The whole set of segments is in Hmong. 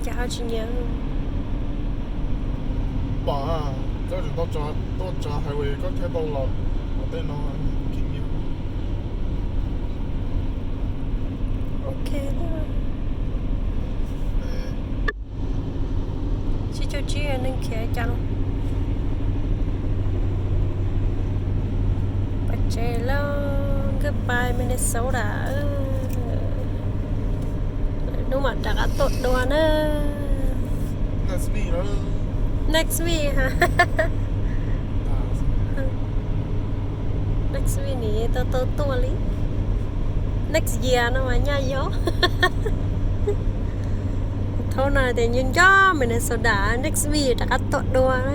Cas ho tsis nyiam? Pom, koj tseem tau tuaj tsav highway koj thiaj tau los ua tej no. Ok. Sib caug tsib neeg khiav cas los. Pais tsev lawm, goodbye Minnesota. Lwm hnub mam rov qab tuaj dua na. Next week ha. Next week nim tau tau tuaj li. Next year no mas nyaj yog. Thaum no tias nco nco Minnesota, next week rov qab tuaj dua na.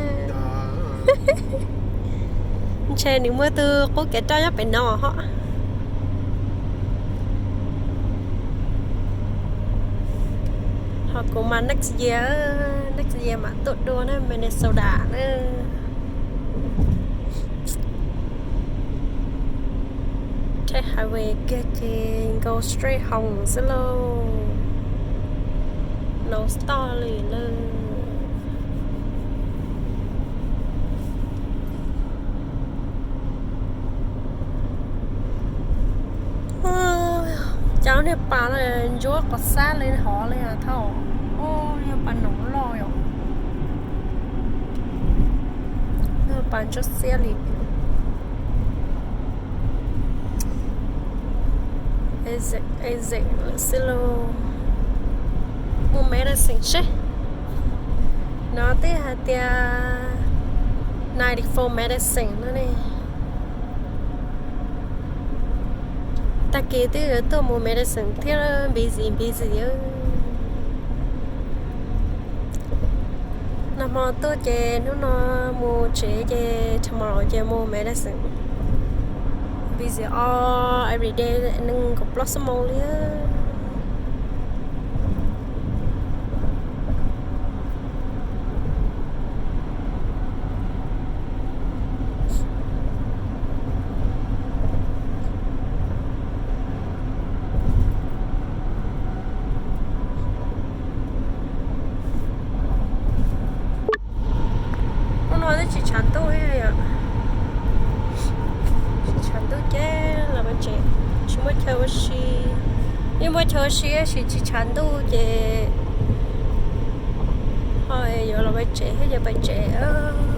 Ntshe nws muaj tus qub kev roj nyob pem no hos. Ho kuv mas next year, next year mam tuaj dua na Minnesota na. Thaij highway kiag ces go straight home xwb lauj. No stop li lawm. Cas niag pas ntsuab qhov xab li hov li thauj. Ub, yog pas noov loj yom. Yog pas ntsuab xiab li. Exit lawm xwb lauj. Mus medicine seb. No twb hais tias ninety four medicine no ne. Tag kis twb yuav tuaj mus medicine thiab, busy busy. Nag hmo tuaj ces hnub no mus tsev ces tomorrow ces mus medicine. Busy all every day, nees nkaum plaub xuab moos li. Hnub no twb tsis tshav ntuj thiab yom. Tsis tshav ntuj ces los pais tsev, tsis muaj chaw ua si. Yeej muaj chaw ua si tab sis tsis tshav ntuj ces ho yuav los pais tsev thiab ces pais tsev.